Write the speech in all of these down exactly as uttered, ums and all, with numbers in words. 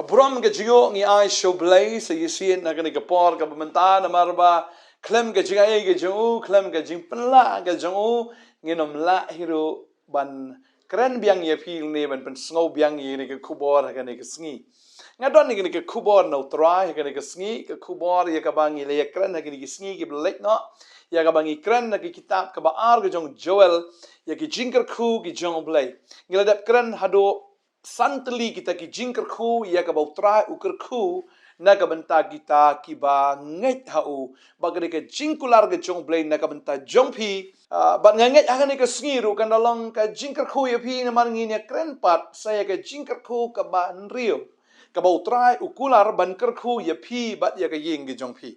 Burom ka jingïoh ngi ai sha U Blei sa shisien ha kane ka por kaba mynta, namar ba khlem ka jingai ka jong u, khlem ka jingpynlah ka jong u, ngin ym lah hi ruh ban kren biang ïa phi ne ban pynsngew biang ïa kane ka khubor ha kane ka sngi. Nga don ïa kane ka khubor na U Trai ha kane ka sngi, ka khubor ïa kaba ngi la ïakren ha kine ki sngi kiba la leit noh, ïa kaba ngi kren na ka kitab kaba ar ka jong Joel, ïa ki jingkyrkhu ki jong U Blei. Ngi la dep kren haduh san tylli kita ki jingkyrkhu ïa kaba U Trai u kyrkhu na ka bynta kita kiba ngeit ha u. Bad ka dei ka jingkular ka jong U Blei na ka bynta jong phi. Ah, bad nga ngeit ha kane ka sngi ruh kan da long ka jingkyrkhu ïa phi, namar ngin ïakren pat sa ïa ka jingkyrkhu kaba hynriew kaba U Trai u kular ban kyrkhu ïa phi bad ïa ka ïing ka jong phi.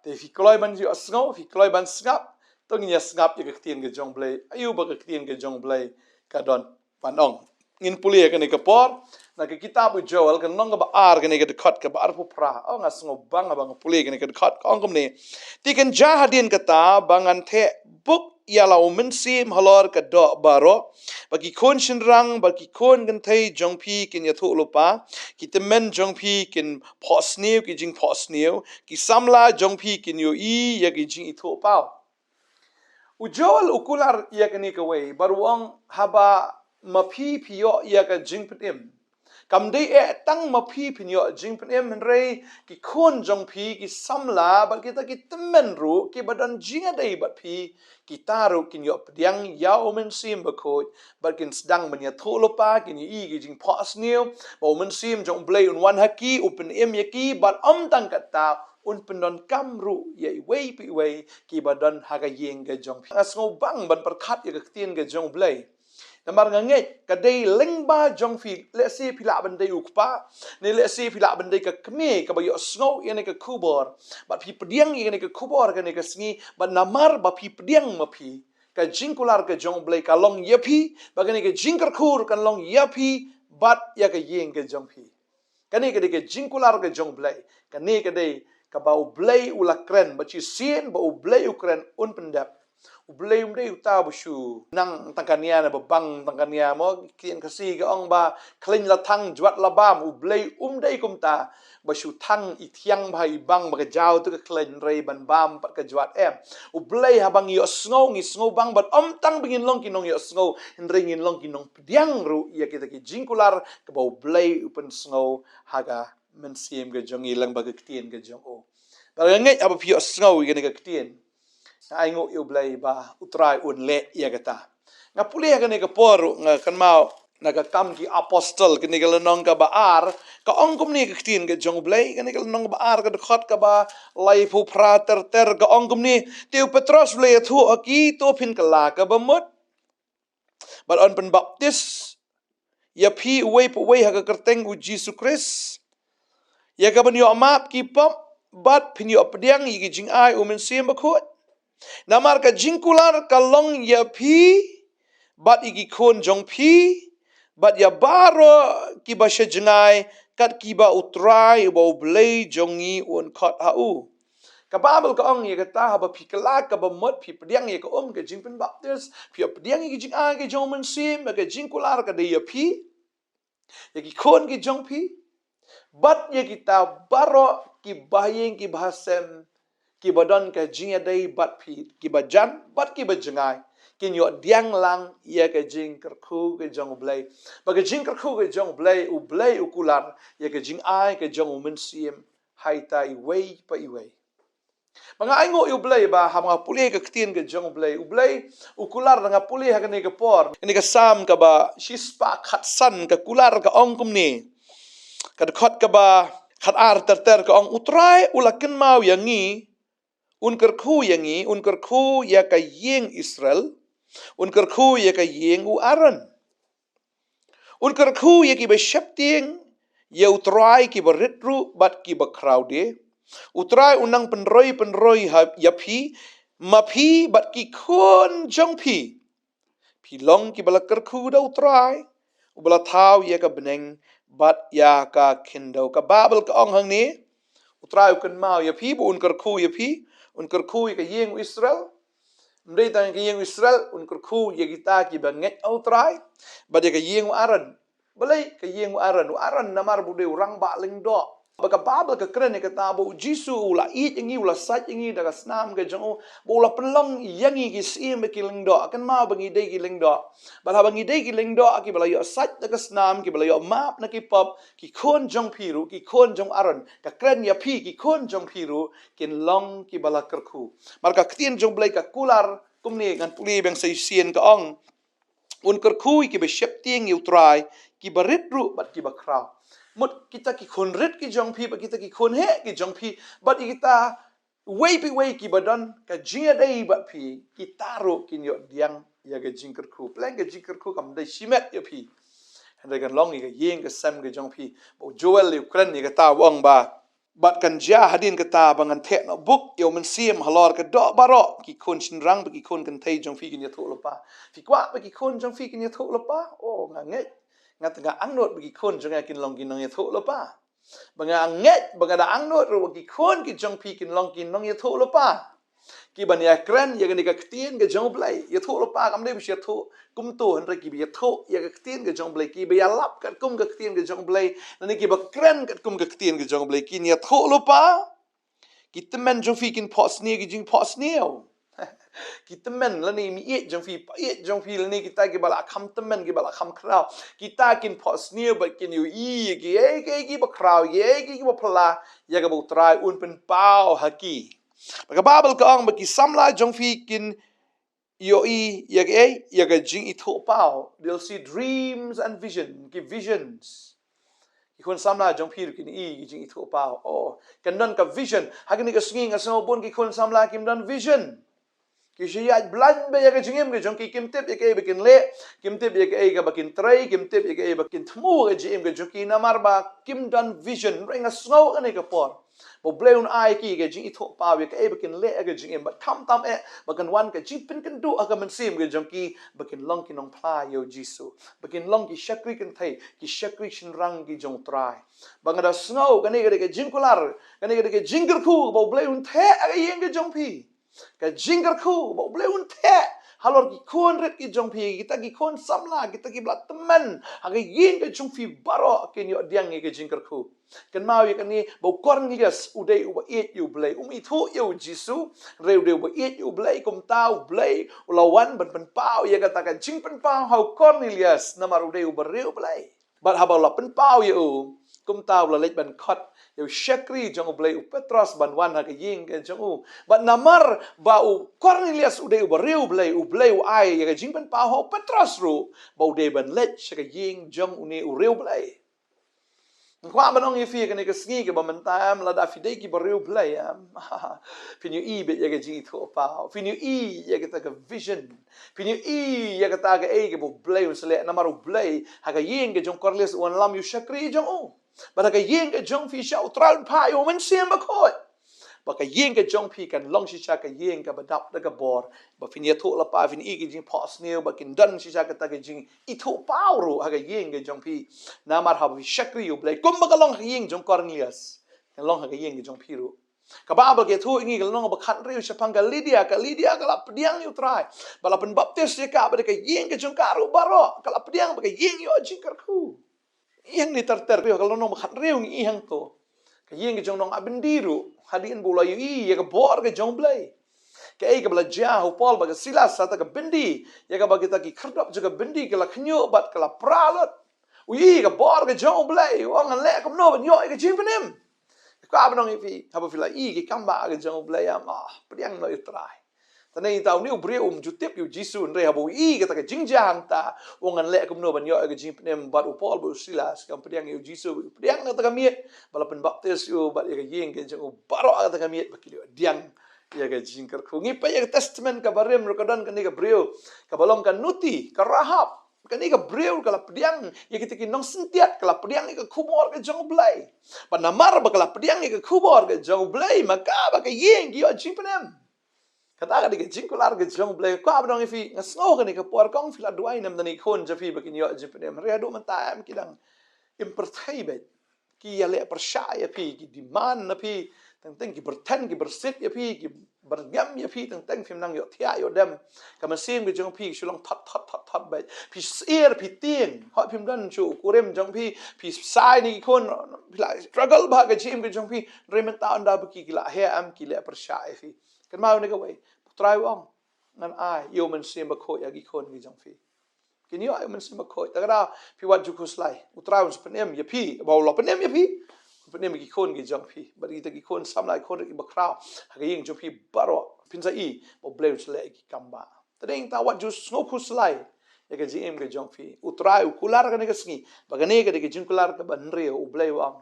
Te phi kloi ban ïohsngew, phi kloi ban sngap, to ngin ïa sngap ïa ka ktien ka jong U Blei. Aïu ba ka ktien ka jong U Blei ka don ban ong. Ngin pule ïa kane ka por na ka kitab u Joel, ka lynnong kaba ar, kane ka dkhot kaba arphew phra. Oh, nga sngewbang ba nga pule ïa kane ka dkhot, ka ong kumne: Te kynja hadien kata ba ngan theh buk ïa la u Mynsiem halor ka doh baroh, ba ki khun shynrang bad ki khun kynthei jong phi kin ïathuh lypa, ki tymmen jong phi kin phohsniew ki jingphohsniew, ki samla jong phi kin ïohi ïa ki jingithuhpaw. U Joel u kular ïa kane kawei bad u ong, haba ma phi phi ïoh ïa ka jingpynim, kam dei eh tang ma phi phin ïoh jingpynim, hynrei ki khun jong phi, ki samla bad kita ki tymmen ruh kiba don jingïadei bad phi, kita ruh kin ïoh pdiang ïa u Mynsiem Bakhuid bad kin sdang ban ïathuh lypa, kin ïohi ki jingphohsniew, ba u Mynsiem jong U Blei un wan ha ki, un pynim ïa ki, bad ym tang katta, un pyndonkam ruh ïa iwei pa iwei kiba don ha ka ïing ka jong phi. Nga sngewbang ban pyrkhat ïa ka ktien ka jong U Blei. Namar nga ngeit ka dei lyngba jong phi, lehse phi lah ban dei u kpa, ne lehse phi lah ban dei ka kmie kaba ïohsngew ïa kane ka khubor, bad phi pdiang ïa kane ka khubor kane ka sngi, bad namar ba phi pdiang ma phi, ka jingkular ka jong U Blei ka long ïa phi, bad kane ka jingkyrkhu ruh kan long ïa phi bad ïa ka ïing ka jong phi. Kane ka dei ka jingkular ka jong U Blei. Kane ka dei kaba U Blei u la kren, bad shisien ba U Blei u kren un pyndep. U Blei um dei uta ba shu nang tang ka nia ne ba bang tang ka nia mo, ktien Khasi ka ong ba khlaiñ la thang jwat la bam. U Blei um dei kumta ba shu thang i thiang bha i bang ba ka jaw tu ka khlaiñ, hynrei ban bam pat ka jwat, em. U Blei haba ngi ïohsngew ngi sngewbang, bad ym tang ba ngin long ki nongïohsngew, hynrei ngin long ki nongpdiang ruh ïa kita ki jingkular kaba U Blei u pynsngew ha ka mynsiem ka jong ngi lyngba ka ktien ka jong u. Bad nga ngeit haba phi ïohsngew ïa kane ka ktien, nga ainguh ïa U Blei ba U Trai un leh ïa kata. Nga pule ha kane ka por ruh, nga kynmaw na ka Kam ki Apostol, kane ka lynnong kaba ar, ka ong kumne ka ktien ka jong U Blei, kane ka lynnong kaba ar, ka dkhot kaba laiphew phra ter ter, ka ong kumne: Te u Petros u la ïathuh ha ki, to phin kylla kaba mut, bad yn pynbaptis ïa phi uwei pa uwei ha ka kyrteng U Jisu Khrist ïa kaban ïoh map ki pop, bad phin ïoh pdiang ïa ki jingai U Mynsiem Bakhuid. Namar ka jingkular ka long ïa phi bad ïa ki khun jong phi bad ïa baroh kiba sha jngai, kat kiba U Trai uba U Blei jong ngi un khot ha u. Ka Baibl ka ong ïa kata, haba phi kylla kaba mut, phi pdiang ïa ka um ka jingpynbaptis, phi ïoh pdiang ïa ki jingai ka jong U Mynsiem, ka jingkular ka dei ïa phi, ïa ki khun ki jong phi, bad ïa kita baroh ki bahaïing ki bahasem kiba don ka jingïadei bad phi, kiba jan bad kiba jngai, kin ïoh pdiang lang ïa ka jingkyrkhu ka jong U Blei. Bad ka jingkyrkhu ka jong U Blei, U Blei u kular ïa ka jingai ka jong U Mynsiem ha ita iwei pa iwei. Ba nga ainguh ïa U Blei ba haba nga pule ka ktien ka jong U Blei, U Blei u kular, nga pule ha kane ka por, kane ka Salm kaba shispah khatsan, ka kular ka ong kumne, ka dkhot kaba khatar ter ter, ka ong: U Trai u la kynmaw ïa ngi, un kyrkhu ïa ngi, un kyrkhu ïa ka ïing Israel, un kyrkhu ïa ka ïing u Aaron. Un kyrkhu ïa kiba sheptieng ïa U Trai, kiba rit ruh bad kiba khraw de. U Trai u nang pynroi pynroi ha ïa phi, ma phi bad ki khun jong phi. Phi long kiba la kyrkhu da U Trai, uba la thaw ïa ka bneng bad ïa ka khyndew. Ka Baibl ka ong hangne, U Trai u kynmaw ïa phi, ba un kyrkhu ïa phi, un kyrkhu ïa ka ïing u Israel. Ym dei tang ïa ka ïing u Israel, un kyrkhu ïa kita kiba ngeit ha U Trai, bad ïa ka ïing u Aaron. Balei ka ïing u Aaron? U Aaron namar ba u dei u rangbah lyngdoh. Ba ka Baibl ka kren ïa kata ba u Jisu u la ïeit ïa ngi, u la sait ïa ngi da ka snam ka jong u, ba u la pynlong ïa ngi ki syiem bad ki lyngdoh. Kynmaw ba ngi dei ki lyngdoh. Bad haba ngi dei ki lyngdoh, kiba la ïoh sait da ka snam, kiba la ïoh map na ki pop, ki khun jong phi ruh, ki khun jong Aaron. Ka kren ïa phi, ki khun jong phi ruh kin long kiba la kyrkhu. Namar ka ktien jong U Blei ka kular kumne, ngan pule biang sa shisien, ka ong: Un kyrkhu ïa kiba sheptieng ïa U Trai, kiba rit ruh bad kiba khraw. Mut kita ki khun rit ki jong phi, bad kita ki khun heh ki jong phi, bad ïa kita wei pa wei kiba don ka jingïadei bad phi, kita ruh kin ïoh pdiang ïa ka jingkyrkhu. Pdiang ka jingkyrkhu kam dei shimet ïa phi. Hynrei kan long ïa ka ïing ka sem ka jong phi. Ba u Joel u kren ïa kata, u ong ba, bad kan jia hadien kata ba ngan theh noh buk ïa U Mynsiem halor ka doh baroh, ki khun shynrang bad ki khun kynthei jong phi kin ïathuh lypa. Phi kwah ba ki khun jong phi kin ïathuh lypa? Oh, nga ngeit. Nga tang angnud ba ki khun jong nga kin long ki nongïathuh lypa. Ba nga ngeit, ba nga da angnud ruh ba ki khun ki jong phi kin long ki nongïathuh lypa. Ki ban ïakren ïa kane ka ktien ka jong U Blei. Ïathuh lypa kam dei ba shu ïathuh kumto, hynrei kiba ïathuh ïa ka ktien ka jong U Blei, kiba ïalap katkum ka ktien ka jong U Blei, lane kiba kren katkum ka ktien ka jong U Blei, kin ïathuh lypa. Ki tymmen jong phi kin phohsniew ki jingphohsniew. Ki tymmen lane i meieit jong phi, i paieit jong phi, lane kita kiba la kham tymmen, kiba la kham khraw, kita kin phohsniew bad kin ïohi ïa kiei kiei kiba khraw, ïa kiei kiei kiba phylla, ïa kaba U Trai un pynpaw ha ki. Bad ka Baibl ka ong ba ki samla jong phi kin ïohi ïa kiei, ïa ka jingithuhpaw. They'll see dreams and vision, ki visions. Ki khun samla jong phi ruh kin ïohi ki jingithuhpaw. Oh, kan don ka vision. Ha kane ka sngi nga sngew bun ki khun samla kim don vision. Ki shu ïaid blind bha ïa ka jingim ka jong ki, kim tip ïa kaei ba kin leh, kim tip ïa kaei kaba kin trei, kim tip ïa kaei ba kin thmu ha ka jingim ka jong ki, namar ba kim don vision. Hynrei nga sngew kane ka por ba U Blei un ai ki ka jingithuhpaw ïa kaei ba kin leh ha ka jingim, bad khamtam eh ba kan wan ka jingpynkynduh ha ka mynsiem ka jong ki, ba kin long ki nongphla ïa U Jisu, ba kin long ki shakri kynthei, ki shakri shynrang ki jong U Trai. Ba nga da sngew kane ka dei ka jingkular, kane ka dei ka jingkyrkhu ba U Blei un theh ha ka ïing ka jong phi. Ka jingkyrkhu ba U Blei un theh halor ki khun rit ki jong phi, kita ki khun samla, kita kiba la tymmen ha ka ïing ka jong phi baroh kin ïoh pdiang ïa ka jingkyrkhu. Kynmaw ïa kane, ba u Kornelius u dei uba ïeit ïa U Blei, um ithuh ïa U Jisu, hynrei u dei uba ïeit ïa U Blei. Kumta U Blei u la wan ban pynpaw ïa kata ka jingpynpaw ha u Kornelius, namar u dei u briew Blei. Bad haba u la pynpaw ïa u, kumta u la leit ban khot ïa u shakri jong U Blei u Petros ban wan ha ka ïing ka jong u. Bad namar ba u Kornelius u dei u briew Blei, U Blei u ai ïa ka jingpynpaw ha u Petros ruh ba u dei ban leit sha ka ïing jong une u briew Blei. Nga kwah ban ong ïa phi kane ka sngi kaba mynta, em, lada phi dei ki briew Blei, em, phin ïohi beit ïa ka jingithuhpaw, phin ïohi ïa kata ka vision, phin ïohi ïa kata kaei kaba U Blei un sa leh, namar U Blei ha ka ïing ka jong u Kornelius u wanlam ïa u shakri jong u. Bad ha ka ïing ka jong phi sha U Trai un phah ïa U Mynsiem Bakhuid. Ba ka ïing ka jong phi kan long shisha ka ïing kaba dap da ka bor. Ba phin ïathuh lypa, phin ïohi ki jingphohsniew, ba kin don shisha kata ka jingithuhpaw ruh ha ka ïing ka jong phi. Namar haba phi shakri ïa U Blei, kumba ka long ha ka ïing jong u Kornelius, kan long ha ka ïing ka jong phi ruh. Ka Baibl ka ïathuh ïa ngi, ka lynnong ba khathynriew, shaphang ka Lidia, ka Lidia ka la pdiang ïa U Trai, ba la pynbaptis ïa ka, bad ka ïing ka jong ka ruh baroh ka la pdiang, ba ka ïing ïoh jingkyrkhu. Ïa ngi ter ter, ka lynnong ba khathynriew ngi ïohi hangto. Ka ïing ka jong u nongap byndi ruh, hadien ba u la ïohi ïa ka bor ka jong U Blei. Kaei kaba la jia ha u Paul bad ka Silas ha kata ka byndi, ïa kaba kita ki khyrdop jong ka byndi ki la khñiuh bad ki la pra lut. U ïohi ka bor ka jong U Blei, u ong, ngan leh kumno ban ïoh ïa ka jingpynim. Ka kwah ban ong ïa phi, haba phi la ïohi ki kam bah ka jong U Blei, em, ah, pdiang noh ïa U Trai. Tang ita une u briew um ju tip ïa U Jisu, hynrei haba u ïohi kata ka jingjia hangta, u ong, ngan leh kumno ban ïoh ïa ka jingpynim. Bad u Paul bad u Silas ki pdiang ïa U Jisu, pdiang kata ka miet, ba la pynbaptis ïa u, bad ïa ka ïing ka jong u baroh kata ka miet ba ki la ïoh pdiang ïa ka jingkyrkhu. Ngi peit ïa ka Testament kaba rim ruh ka don kane ka briew kaba long ka Nuti, ka Rahab. Kane ka briew ka la pdiang ïa kita ki nongsyntiat, ka la pdiang ïa ka khubor ka jong U Blei. Bad namar ba ka la pdiang ïa ka khubor ka jong U Blei, ma ka bad ka ïing ki ïoh jingpynim. Kata ka dei ka jingkular ka jong U Blei. Kwah ban ong ïa phi, nga sngew kane ka por, kong, phi la duwai ne em da ki khun jong phi ba kin ïoh jingpynim? Hynrei haduh mynta em ki dang im pyrthei beit. ki ïaleh pyrshah ïa phi, ki demand na phi, teng teng ki byrthen, ki byrsit ïa phi, ki byrngem ïa phi, teng teng phim nang ïohthiah ïohdem. Ka mynsiem ka jong phi shu long thot thot thot thot beit. Phi syier, phi tieng. Hooid phim don shuh u kurim jong phi, phi shai na ki khun, phi la struggle bha ka jingim ka jong phi. Hynrei mynta ynda ba ki, ki la heh em, ki leh pyrshah ïa phi. Kynmaw ne kawei, U Trai u ong, ngan ai ïa U Mynsiem Bakhuid ïa ki khun ki jong phi. Kin ïoh ïa U Mynsiem Bakhuid. Te ka daw phi wad ju khuslai, U Trai un sa pynim ïa phi. Ba u la pynim ïa phi, un pynim ïa ki khun ki jong phi. Bad kita ki khun samla, ki khun ki bakhraw ha ka ïing jong phi baroh. Phin sa i ba U Blei un sa leh ïa ki kam ba. Te dei ta wad ju sngew khuslai ïa ka jingim ka jong phi. U Trai u kular kane ka sngi. Ba kane ka dei ka jingkular kaba hynriew, U Blei u ong,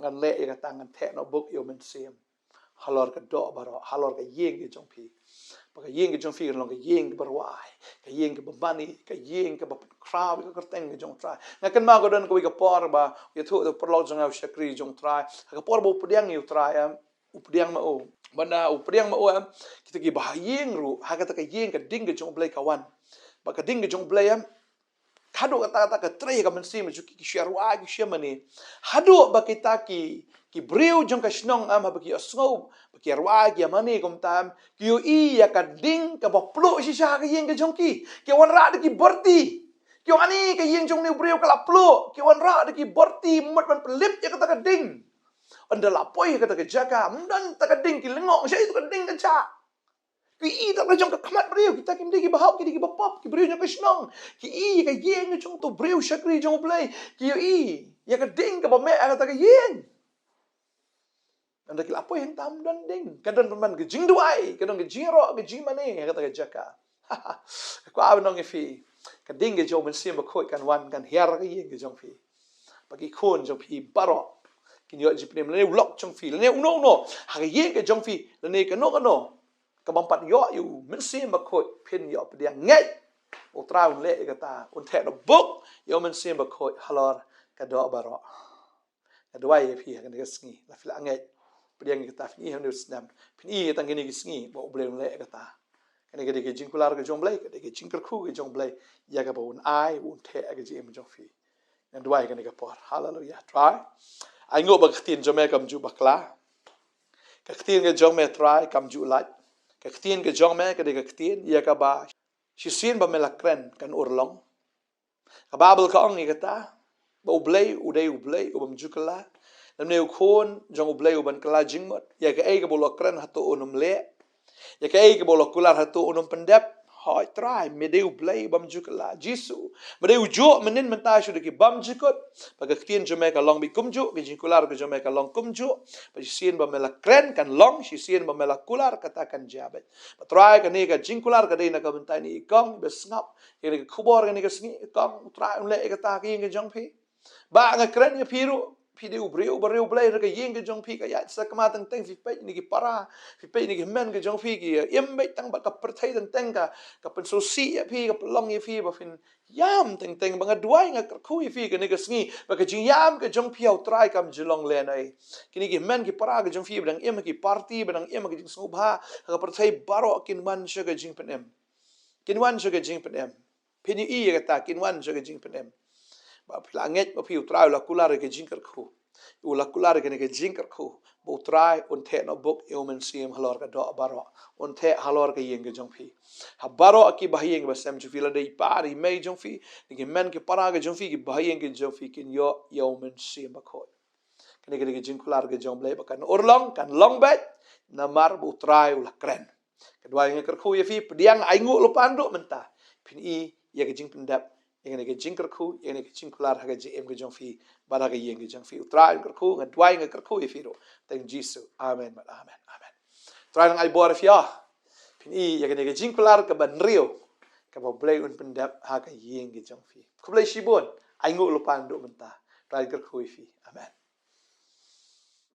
ngan leh ïa kata, ngan theh noh buk ïa U Mynsiem halor ka doh baroh, halor ka ïing ka jong phi. Ba ka ïing ka jong phi kan long ka ïing kaba rwai, ka ïing kaba mane, ka ïing kaba pynkhraw ïa ka kyrteng ka jong U Trai. Nga kynmaw ka don kawei ka por ba u ïathuh ïa u paralok jong nga, u shakri jong U Trai, ha ka por ba u pdiang ïa U Trai, em, u pdiang ma u. Bad ynda u pdiang ma u, em, kita ki bahaïing ruh, ha kata ka ïing, ka ding ka jong U Blei ka wan. Ba ka ding ka jong U Blei, em, haduh katta katta ka trei ka mynsiem jong ki, ki shu rwai, ki shu mane. Haduh ba kita ki, ki briew jong ka shnong, em, haba ki ïohsngew ba ki rwai, ki mane kumta, em, ki ïohi ïa ka ding kaba pluh shisha ha ka ïing ka jong ki. Ki wanrah da ki byrti. Ki ong, ani ka ïing jong une u briew ka la pluh. Ki wanrah da ki byrti, mut ban pynlip ïa kata ka ding. Ynda la poi ha kata ka jaka, ym don ta ka ding, ki lyngngoh, shaei tu ka ding ka jah. Ki i da la jong ka khmat briew, kita kim dei kiba hok, ki dei kiba pop, ki briew jong ka shnong. Ki i ka ïing jong uto u briew shakri jong U Blei. Ki ïohi ïa ka ding kaba meh ha kata ka ïing. Ynda ki la poi hangta ym don ding. Ka don pynban ka jingduwai, ka don ka jingïaroh, ka jingmane ha kata ka jaka. Ka kwah ban ong ïa phi, ka ding ka jong U Mynsiem Bakhuid kan wan, kan hiar ha ka ïing ka jong phi. Ba ki khun jong phi baroh kin ïoh jingpynim, lane u lok jong phi, lane uno uno ha ka ïing ka jong phi, lane kano kano ka bym pat ïoh ïa U Mynsiem Bakhuid, phin ïoh pdiang, ngeit, U Trai un leh ïa kata, un theh noh buk ïa U Mynsiem Bakhuid halor ka doh baroh. Nga duwai ïa phi ha kane ka sngi, la phi la ngeit, pdiang ïa kata, phin i ha une u snem, phin i ïa tang kine ki sngi ba U Blei un leh ïa kata. Kane ka dei ka jingkular ka jong U Blei, ka dei ka jingkyrkhu ka jong U Blei ïa kaba un ai, un theh ïa ka jingim jong phi. Nga duwai ha kane ka por. Haleluya. Trai, ainguh ba ka ktien jong me kam ju bakla. Ka ktien ka jong me, Trai, kam ju lait. Ka ktien ka jong me ka dei ka ktien ïa kaba shisien ba me la kren kan urlong. Ka Baibl ka ong ïa kata, ba U Blei u dei U Blei u bym ju kylla. Lymne u Khun jong U Blei u ban kylla jingmut. Ïa kaei kaba u la kren hato un ym leh. Ïa kaei kaba u la kular hato un ym pyndep. Hooid Trai, me dei U Blei u bym ju kylla. Jisu, me dei ujuh, mynnin, mynta, shuh, da ki bymjukut. Ba ka ktien jong me ka long beit kumjuh, ka jingkular ka jong me ka long kumjuh. Ba shisien ba me la kren kan long, shisien ba me la kular kata kan jia beit. Ba Trai, kane ka jingkular ka dei na ka bynta ine i kong ba sngap ïa kane ka khubor kane ka sngi. I kong, U Trai un leh ïa kata ha ka ïing ka jong phi. Ba nga kren ïa phi ruh, phi dei u briew ba riewblei, ha ka ïing ka jong phi ka ïaid sakma teng teng, phi peit ïa kine ki para, phi peit ïa kine ki hynmen ka jong phi, ki ïa im beit tang bad ka pyrthei teng teng ka, ka pynsngewsih ïa phi, ka pynlong ïa phi ba phin ïam teng teng. Ba nga duwai, nga kyrkhu ïa phi kane ka sngi ba ka jingïam ka jong phi ha U Trai kam ju long lehnoh. Kine ki hynmen ki para ka jong phi ba dang im ha ki party, ba dang im ha ka jingsngewbha ha ka pyrthei, baroh kin wan sha ka jingpynim. Kin wan sha ka jingpynim. Phin ïohi ïa kata, kin wan sha ka jingpynim. Ba phi la ngeit ba phi, U Trai u la kular ïa ka jingkyrkhu. U la kular ïa kane ka jingkyrkhu ba U Trai un theh noh buk ïa U Mynsiem halor ka doh baroh. Un theh halor ka ïing ka jong phi. Ha baroh ki bahaïing basem jong phi, lada i pa i mei jong phi, ki hynmen ki para ka jong phi, ki bahaïing ka jong phi kin ïoh ïa U Mynsiem Bakhuid. Kane ka dei ka jingkular ka jong U Blei ba kan urlong, kan long beit, namar ba U Trai u la kren. Nga duwai, nga kyrkhu ïa phi, pdiang, ainguh lypa naduh mynta. Phin i ïa ka jingpyndep ïa kane ka jingkyrkhu, ïa kane ka jingkular ha ka jingim ka jong phi bad ha ka ïing ka jong phi. U Trai un kyrkhu, nga duwai, nga kyrkhu ïa phi ruh. Tang Jisu. Amen bad amen. Amen. Trai nang ai bor ïa phi, ah. Phin i ïa kane ka jingkular kaba hynriew kaba U Blei un pyndep ha ka ïing ka jong phi. Khublei shibun. Ainguh lypa naduh mynta. Trai un kyrkhu ïa phi. Amen.